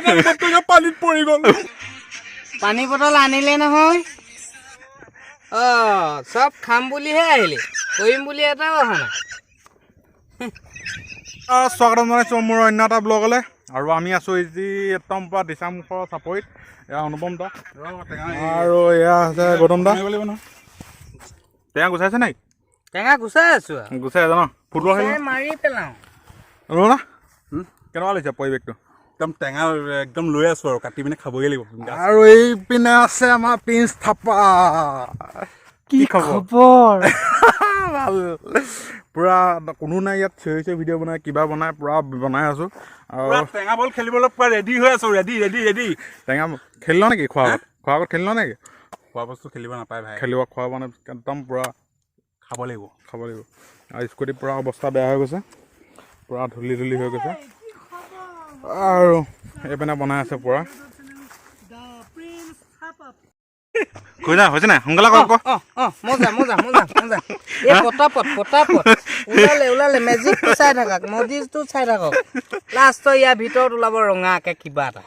পানীত পৰি গ'ল। পানী বটল আনিলে নহয়? অঁ, চব খাম বুলিহে আহিলি, কৰিম বুলি এটাও অহা নাই। স্বাগতম জনাইছোঁ মোৰ অন্য এটা ব্লগলৈ। আৰু আমি আছোঁ আজি একদম পূৰা দিচাংমুখৰ চাপৰিত। এয়া অনুপম দা আৰু এয়া হৈছে গৌতম দা। টেঙা গুচাইছে নেকি? টেঙা গুচাই আছো আৰু। গুচাই আছে ন? ফুটবল খেলি গুচাই মাৰি পেলাওঁ। অনুপম দা, কেনেকুৱা লাগিছে পৰিৱেশটো? একদম টেঙা, একদম লৈ আছো আৰু কাটি পিনে খাবগৈ লাগিব। আৰু এইপিনে আছে আমাৰ প্ৰিন্স থাপা। কি খবৰ? খবৰ? ভাল। পূৰা কোনো নাই ইয়াত, চিঞৰি চিঞৰি ভিডিঅ' বনাই, কিবা বনাই, পূৰা বনাই আছোঁ আৰু। পুৰা টেঙা বল খেলিবলৈ পুৰা ৰেডি হৈ আছো, ৰেডি ৰেডি ৰেডি। টেঙা খেলিল নেকি? খোৱা আগত, খোৱা আগত খেলিল নেকি? খোৱা বস্তু খেলিব নাপায় ভাই। খেলিব খোৱা মানে একদম পূৰা খাব লাগিব। খাব লাগিব। আৰু স্কুটি পূৰা অৱস্থা বেয়া হৈ গৈছে, পূৰা ধূলি ধূলি হৈ গৈছে। আৰু এইপিনে বনাই আছে পূৰা। কৈলা হৈছে নাই? সোনকালে কওক। অঁ অঁ মজা মজা মজা মজা। এই পটাপট পটাপট ওলালে ওলালে। মেজিকটো চাই থাকক, মজিজটো চাই থাকক। লাষ্টত ইয়াৰ ভিতৰত ওলাব ৰঙাকে কিবা এটা,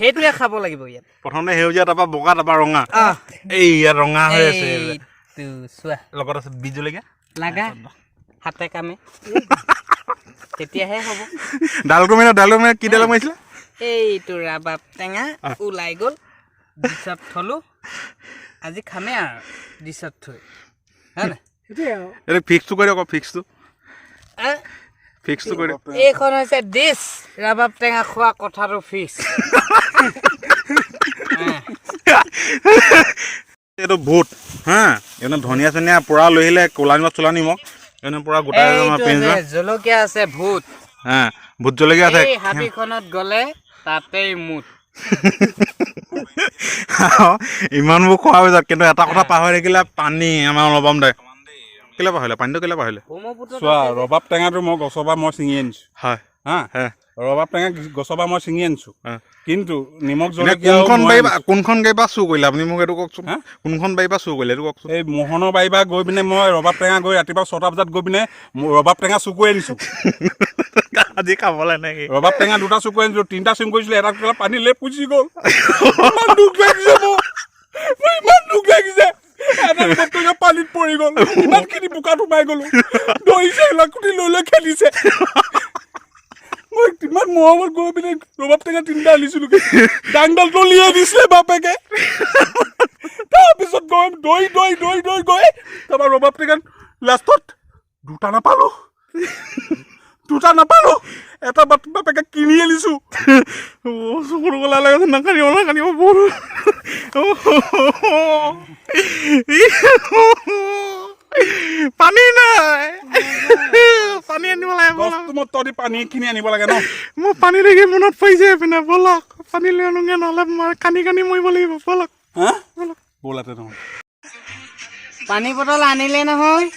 সেইটোৱে খাব লাগিব ইয়াত। প্ৰথমতে সেউজীয়া, তাৰপৰা বগা, তাৰপৰা ৰঙা। আহ। এই ইয়াত ৰঙা হৈ আছে। এইটো চোৱা। লগত আছে বিহ জলকীয়া। লাগা হাতে কামে, তেতিয়াহে হ'ব। ডালটো মাৰিলে, ডালটো মাৰি কি ডাল মাৰিছিলে? এইটো ৰাবাব টেঙা ওলাই গ'ল, ডিছত থলোঁ। আজি খামেই আৰু ডিছত থৈ, হয় নাই? এইটো ফিক্সটো কৰি দিয়ক, ফিক্সটো। আহ, ফিক্সটো কৰি দিয়ক। এইখন হৈছে ডিছ। ৰাবাব টেঙা খোৱা কথাটো ফিক্স। এইটো ভূত হা। এইটো ধনিয়া চনিয়া পূৰা লৈ আহিলে, ক'লা নিমখ চোলা নিমখ এনে পূৰা গোটাই এইটো পিন্ধি। যে জলকীয়া আছে, ভূত। হা, ভূত জলকীয়া আছে। এই হাবিখনত গ'লে তাতেই মুঠ। ইমানবোৰ খোৱাৰ পিছত কিন্তু এটা কথা পাহৰি থাকিলে, পানী। আমাৰ অলপম দে কেলে পাহৰিলে পানীটো? কেলে পাহৰিলে? ব্ৰহ্মপুত্ৰ। চোৱা, ৰবাব টেঙাটো মই গছৰ পৰা মই ছিঙি আনিছো। হয়। হা। হে। ৰবাব টেঙা গছৰ পৰা মই ছিঙি আনিছো। হা। কিন্তু নিমখ এনে জলকীয়াও কোনখন মই বাৰী পৰা আনিছো। কোনখন গাড়ীৰ পৰা চুৰ কৰিলে আপুনি মোক এইটো কওকচোন। হা? কোনখন বাৰীৰ পৰা চুৰ কৰিলে এইটো কওকচোন। এই মোহনৰ বাৰীৰ পৰা গৈ পিনে মই ৰবাব টেঙা গৈ ৰাতিপুৱা 6টা বজাত গৈ পিনে ৰবাব টেঙা চুৰ কৰি আনিছো। আজি খাবলৈ নেকি? ৰবাব টেঙা দুটা চুৰ কৰি আনিছো। তিনিটা চুৰ কৰিছিলো, এটা পেলাই পানী লেপ গুচি গ'ল। ইমান দুখ লাগিছে মোৰ, মোৰ ইমান দুখ লাগিছে। এটা ৰবাব টেঙা পানীত পৰি গ'ল, ইমানখিনি বোকাত সোমাই গ'লো। ধৰিছে লাখুটি লৈ লৈ খেলিছে। মই ইমান মৰমত গৈ পিনে ৰবাব টেঙা তিনিটা আনিছিলো, ডাংডাল দলিয়াই দিছিলে বাপেকে। তাৰপিছত গৈ দৈ দৈ দৈ দৈ গৈ তাৰপৰা ৰবাব টেঙা লাষ্টত দুটা নাপালো, দুটা নাপালো। এটা বাপেকে কিনি আনিছো। চকুৰ গলা লাগিছে। নাকান্দিব, নাকান্দিব বহুত। পানী নাই, পানী আনিব লাগে, ব'লক। গছটো মই তহঁতি পানীখিনি আনিব লাগে ন? মোৰ পানী দেখি মনত পৰিছে এইপিনে। ব'লক, পানী লৈ আনোগৈ, নহ'লে মই কান্দি কান্দি মৰিব লাগিব। ব'লক। হা, ব'লাতে নহয়। পানী বটল আনিলে নহয়?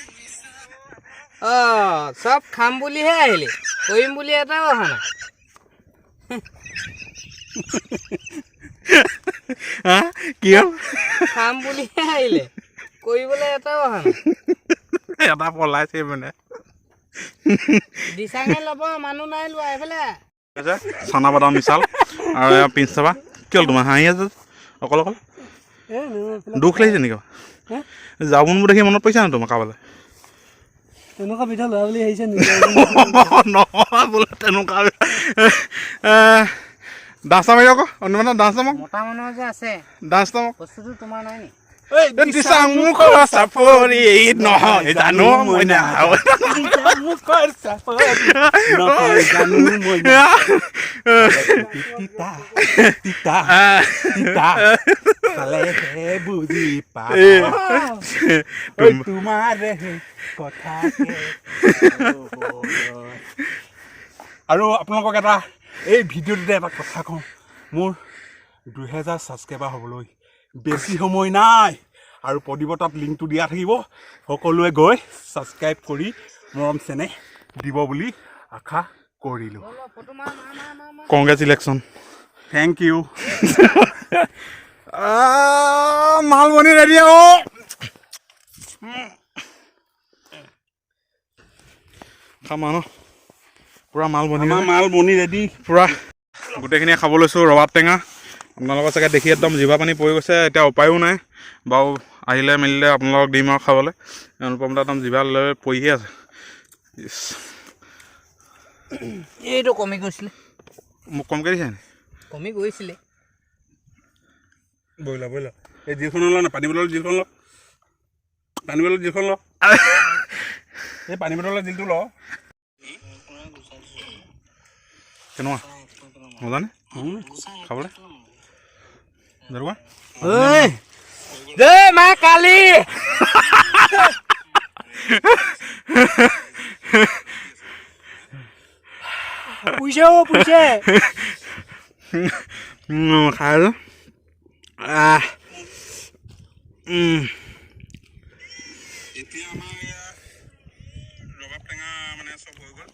অঁ, চব খাম বুলিহে আহিলি, কৰিম বুলি এটাও অহা নাই। হা, কি হ'ল? খাম বুলিহে আহিলে, কৰিবলৈ এটাও অহা নাই। এটা পলাইছে মানে। দিচাঙে ল'ব, মানুহ নাই লোৱা এইফালে। আছে চানা বাদাম মিছাল আৰু এয়া পিঞ্চ চাবা। কি হ'ল, তোমাৰ হাঁহি আছে অকল অকল? দুখ লাগিছে নেকি? জাবুনবোৰ দেখি মনত পৰিছে নাই তোমাৰ কাৰোবালৈ? তেনেকুৱা পিঠা লোৱা বুলি আহিছে নেকি? নহয় বোলে তেনেকুৱা। ডান্স মাৰি আকৌ অনুমান, ডান্স মাৰক। মতা মানুহ যে আছে। ডান্স মাৰক। বস্তুটো তোমাৰ নাই নি? দিচাংমুখৰ চাপৰি নহয় জানো মইনা। মুখৰ চাপৰি নহয় জানো মইনা। তিতা তিতা তিতা খালেহে বুজি পাবা ঐ, তোমাৰ সেই কথাকে ক'বলৈ। আৰু আপোনালোকক এটা এই ভিডিঅ'টোতে এটা কথা কওঁ, মোৰ 2000 ছাবস্ক্ৰাইবাৰ হ'বলৈ বেছি সময় নাই। আৰু প্ৰদীপৰ তাত লিংকটো দিয়া থাকিব, সকলোৱে গৈ ছাবস্ক্ৰাইব কৰি মৰম চেনেহ দিব বুলি আশা কৰিলোঁ। ফটো মাৰ মাৰ মাৰ মাৰ মাৰ। কংগ্ৰেচুলেশ্যন। Thank U. মাল বনি ৰেডি। অ' খাম আৰু ন, পূৰা মাল বনি আমাৰ মাল বনি ৰেডি। পূৰা। গোটেইখিনিয়ে খাব লৈছোঁ ৰবাব টেঙা। আপোনালোকৰ চাগে দেখি একদম জিভা পানী পৰি গৈছে। এতিয়া উপায়ো নাই বাৰু, আহিলে মেলিলে আপোনালোকক দিম আৰু খাবলৈ। অনুপম দা একদম জিভা লৈ পৰিহে আছে, ইছ। এইটো কমি গৈছিলে। মোক কমকৈ দিছে নি? কমি গৈছিলে। বইলা বইলা, এই জিলখন ল না, পানী বটল জিলখন ল, পানী বটল জিলখন ল, এই পানী বটলৰ জিলটো ল। কেনেকুৱা, মজানে খাবলৈ জাৰুৱা? ঐ জয় মা কালী। পুইছে অ' পুইছে। খাই আছোঁ। আহ উম। এতিয়া আমাৰ ইয়াত ৰবাব টেঙা মানে চব হৈ গ'ল।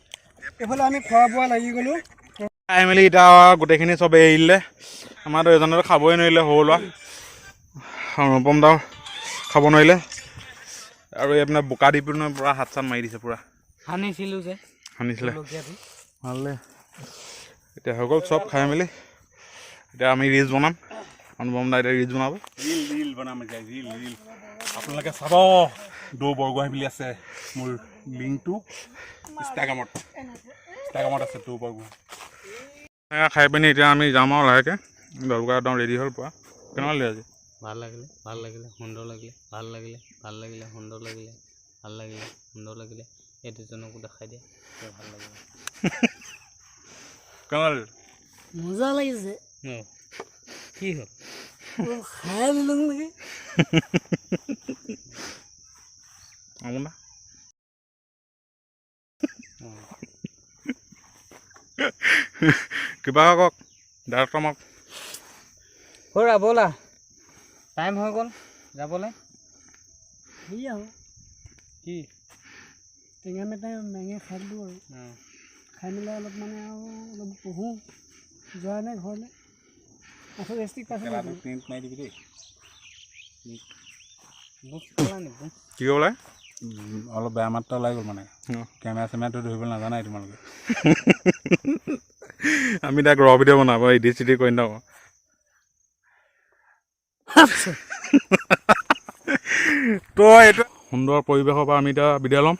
এইফালে আমি খোৱা বোৱা লাগি গ'লো। খাই মেলি এতিয়া গোটেইখিনি চব এৰি দিলে। আমাৰতো এজনেতো খাবই নোৱাৰিলে, সৰু ল'ৰা অনুপম দাও খাব নোৱাৰিলে। আৰু এই আপোনাৰ বোকা দি পিনে পূৰা হাত চাত মাৰি দিছে পূৰা। সানিছিলোঁ যে। সানিছিলে। জলকীয়াটো। ভালে, এতিয়া হৈ গ'ল চব খাই মেলি। এতিয়া আমি ৰিলচ বনাম। অনুপম দা এতিয়া ৰিলচ বনাব। ৰিল ৰিল বনাম এতিয়া, ৰিল ৰিল আপোনালোকে চাব। দৌ বৰগোহাঁই বুলি আছে মোৰ লিংকটো ইনষ্টাগ্ৰামত, ইনষ্টাগ্ৰামত আছে দৌ বৰগোহাঁই। টেঙা খাই পিনি এতিয়া আমি যাম আৰু লাহেকৈ। দৰকাৰ একদম ৰেডি হ'ল পূৰা। কেনেকুৱা লাগিলে আজি? ভাল লাগিলে, ভাল লাগিলে, সুন্দৰ লাগিলে, ভাল লাগিলে, ভাল লাগিলে, সুন্দৰ লাগিলে, ভাল লাগিলে, সুন্দৰ লাগিলে। এই দুজনকো দেখাই দিয়া তেতিয়া ভাল লাগিব। কেনেকুৱা লাগিলে? মজা লাগিছে। অঁ, কি হ'ল? অ' খাই দিলোঁ নেকি? অমুনা কিবা কওক, ডাইৰেক্টৰ আমাক। ব'লা ব'লা, টাইম হৈ গ'ল যাবলৈ। হেৰি আৰু কি? টেঙা মেটাই মেঙে খাই দিলোঁ আৰু খাই মেলাই অলপ মানে আৰু অলপ বহোঁ, যোৱা নাই ঘৰলৈ। আচল গেষ্টিক পাইছোঁ। কেলাটো প্ৰিণ্ট মাৰি দিবি দেই। বুজ খালা নি বুজ? কি ক'ব লাগে? অলপ বেয়া মাত্ৰা ওলাই গ'ল মানে। অঁ। কেমেৰা চেমেৰাটো ধৰিবলৈ নাজানাই তোমালোকে। আমি তাক ৰ ভিডিঅ' বনাব, এডিট চিডিট কৰি নাথাকোঁ। তো এইটো সুন্দৰ পৰিৱেশৰ পৰা আমি এতিয়া বিদায় ল'ম।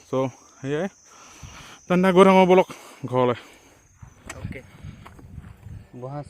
চ' সেয়াই, তেন্তে গৈ থাকোঁ ব'লক ঘৰলৈ। অ'কে, বহা।